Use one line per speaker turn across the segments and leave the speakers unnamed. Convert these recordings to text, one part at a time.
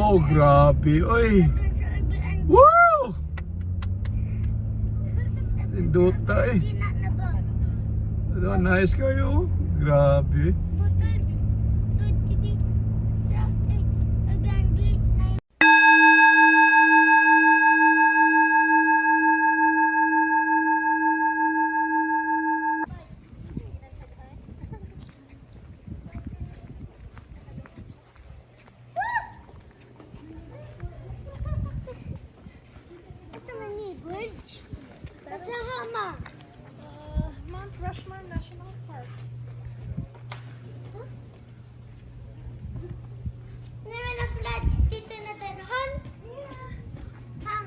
Wow, grabe. Oy. Wow! Nindota eh. Ano, nice kayo. Grabe.
Bridge. That's a hammer.
Mount Rushmore National Park.
Meron na floods dito na dalhan. Ha?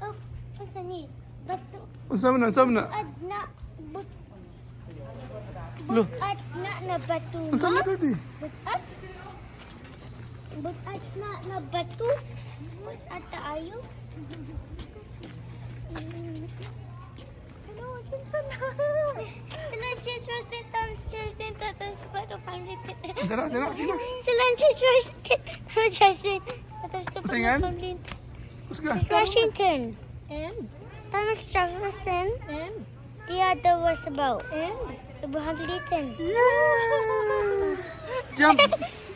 Oh, asa ni? Bato
Unsa man na, unsa man na?
at na but
Lo,
at na na bato.
unsa man to di?
But at but at na na bato. But at taayo.
Ano, kinsa na?
Sila Church Thomas Church Thomas Bato Family.
Unsa na, unsa na, sino?
Sila Church Thomas Church Thomas Bato
Singan?
Family.
Kusga.
Washington.
And?
Thomas Jefferson.
And?
The other was about
And?
Abraham Lincoln.
Yeah! Jump!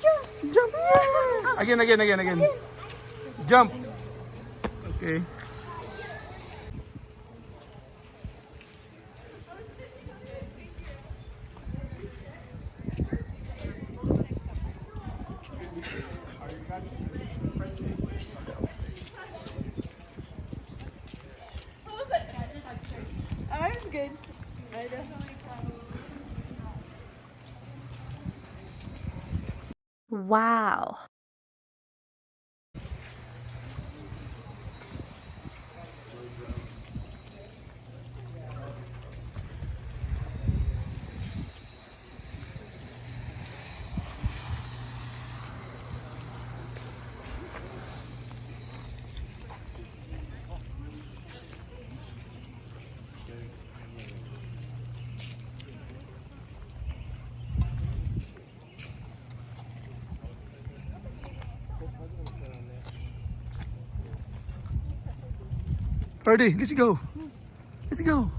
Jump.
Jump! Yeah! Again, again, again, again. Jump! Okay.
I was good. I definitely
Wow.
Ferdy, let's go. Let's go.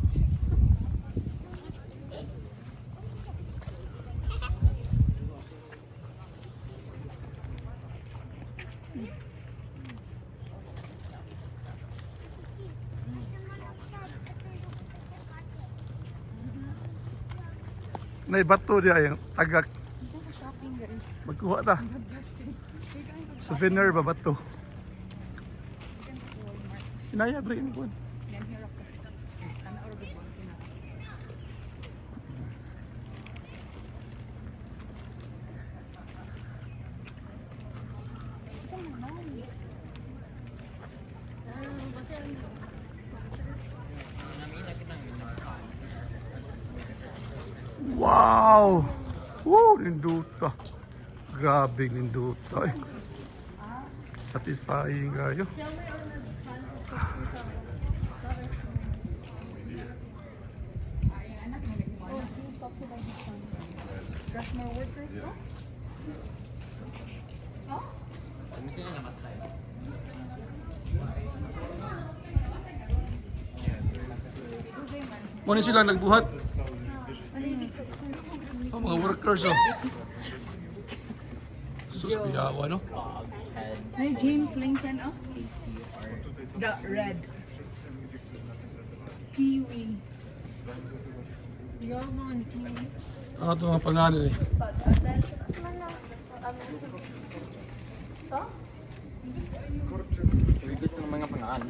Nay bato di ay tagak.
Shopping, guys.
Magkuha ta. Souvenir ba bato? Inaya bre ini kuan. Wow! Woo, ninduta. Grabe ninduta eh. Satisfying kayo.
Rushmore workers, no?
Muna sila nagbuhat. Oh, mga workers oh. Sus, kuyawa no?
Ay, James Lincoln, oh. The red. Kiwi. Yaman, kiwi.
Ano ito mga pangalan eh?
Rigot sa mga pangaan.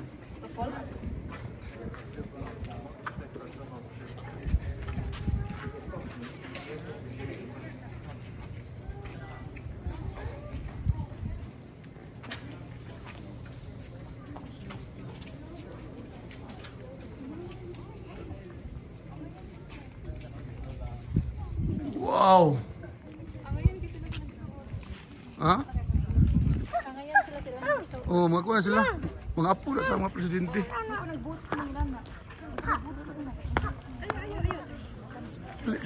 Wow! Ha? Oh, mga kuha sila. Mga apo na sa mga presidente. Dali.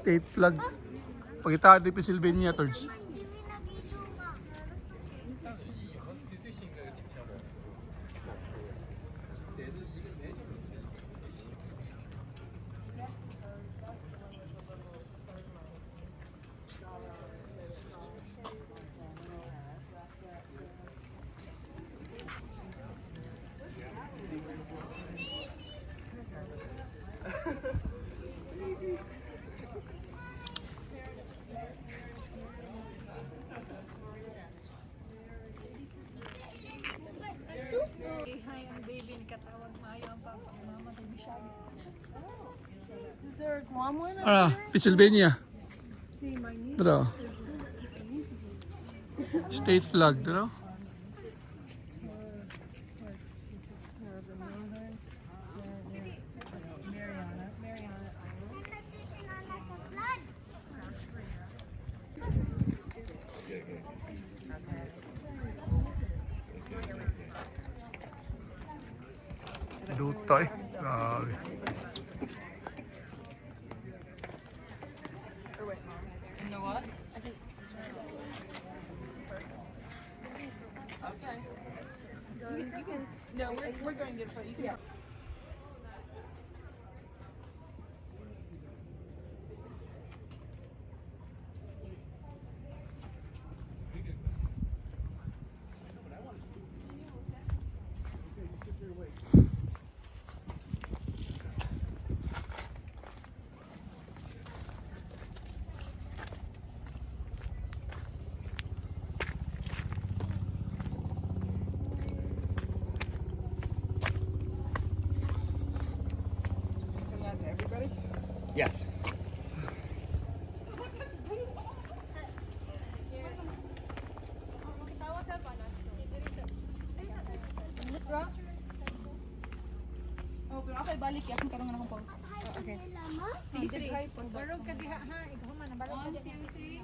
State flag. Pagita di Pennsylvania, Torch.
Man, di na video ma.
Hi, ang baby ni katawag maayo ang papa ang mama kay Bishag. Is there a Guam one?
Ah, Pennsylvania.
See my niece.
Dra. State flag, dra.
Mariana. Mariana Island.
Nasa na sa flag.
Duta eh. Grabe.
You know what? Okay. You can, no, we're going this way. You can. Just send that to everybody.
Yes.
Oh, pero ako ibalik ya kung karon akong post.
Okay. Ma.
Sige, sige. Barog ka diha ha, ikaw man barog ka diha. 1 2 3.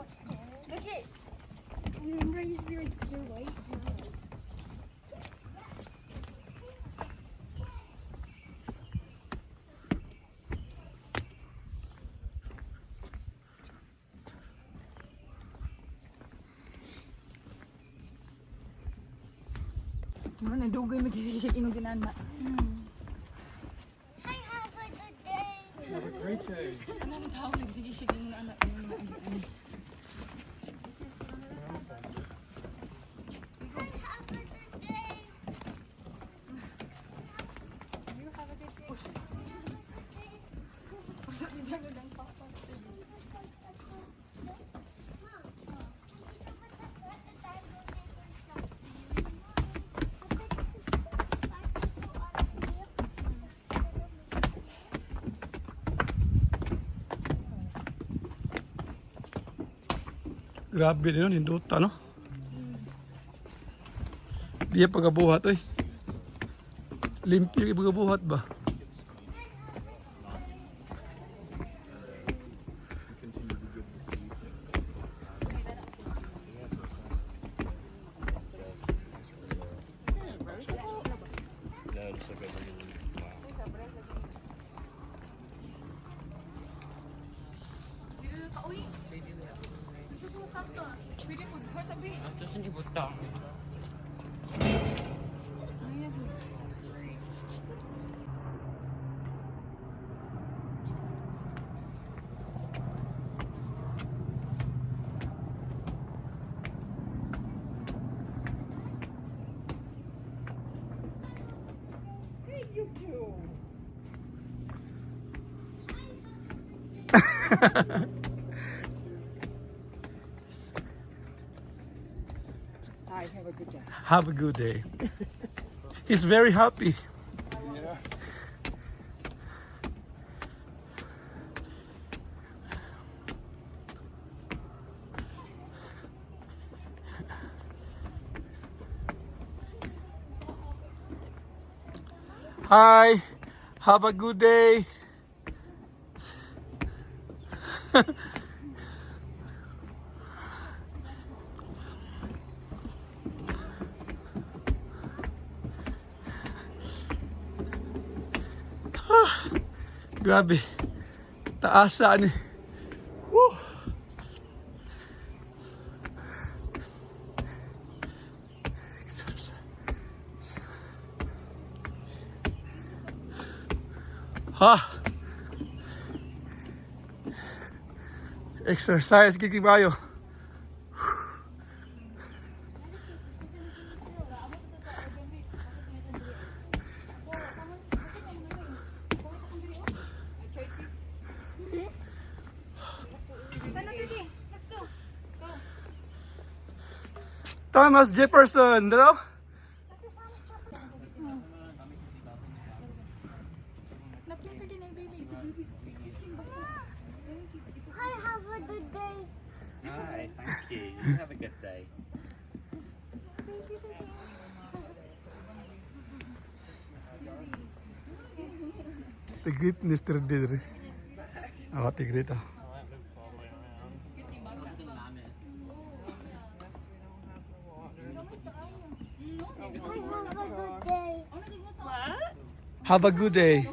much taller. Look at. Remember, I used to be like pure white.
Ano na dugay magiging siya ingon ginana.
Hi, have a good day.
Have a great day.
Anong tao nagsige siya ingon anak
Hi, have a good day.
You have a good day.
Grabe din yun, hindota, no? Di pagabuhat, oy. Limpyo yung pagabuhat ba?
No, just like a regular. Wow.
Have a good day.
Have a good day. He's very happy. Hi. Have a good day. Grabe. Taas saan eh. Woo! Ha! Exercise gigi bayo.
Let's go. Go.
Thomas Jefferson, bro.
Napinter din ay baby.
Hi, have a good day.
Hi, thank you. You have a good day.
Tigrit ni Mr. Didri. Ah, tigrit ah.
Hi, have a good day.
Have a good day.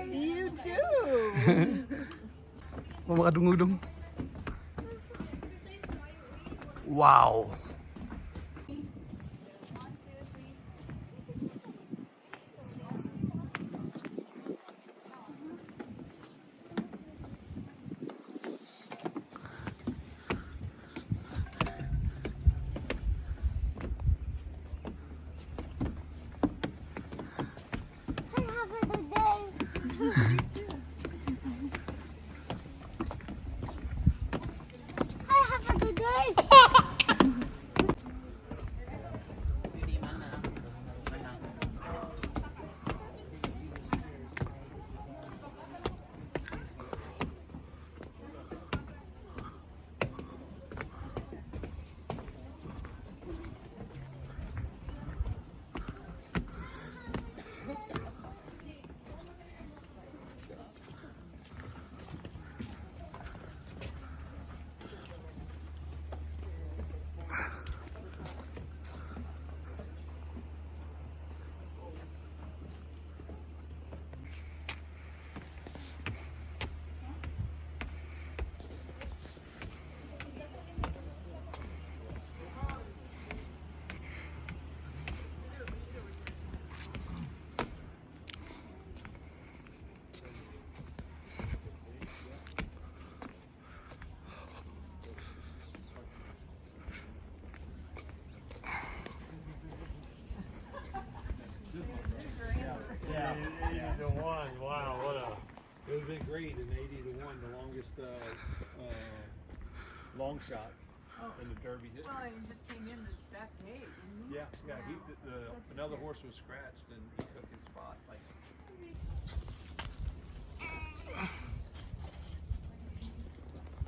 You too.
Mga kadungog-dong. Wow.
Hi, have a good day. Hi, have a good day.
Long shot in the Derby history.
Well, he just came in that day, didn't he?
Yeah, he, another horse was scratched and he took his spot. Like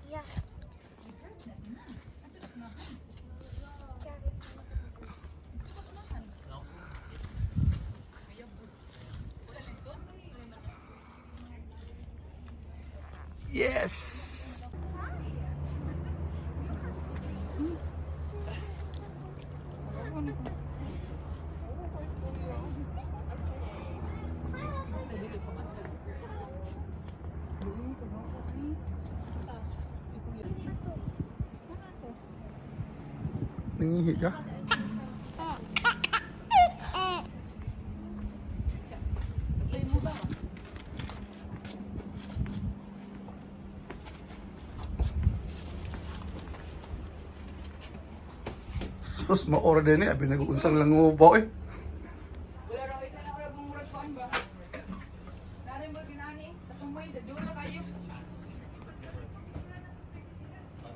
Yeah.
Yes! Nangihi ka? Sus, ma-order ni. Abi nag-uunsang lang mo eh.
Wala raw ikaw na wala murag kuan ba? Nari mo ginani, sa tumoy, dula kayo.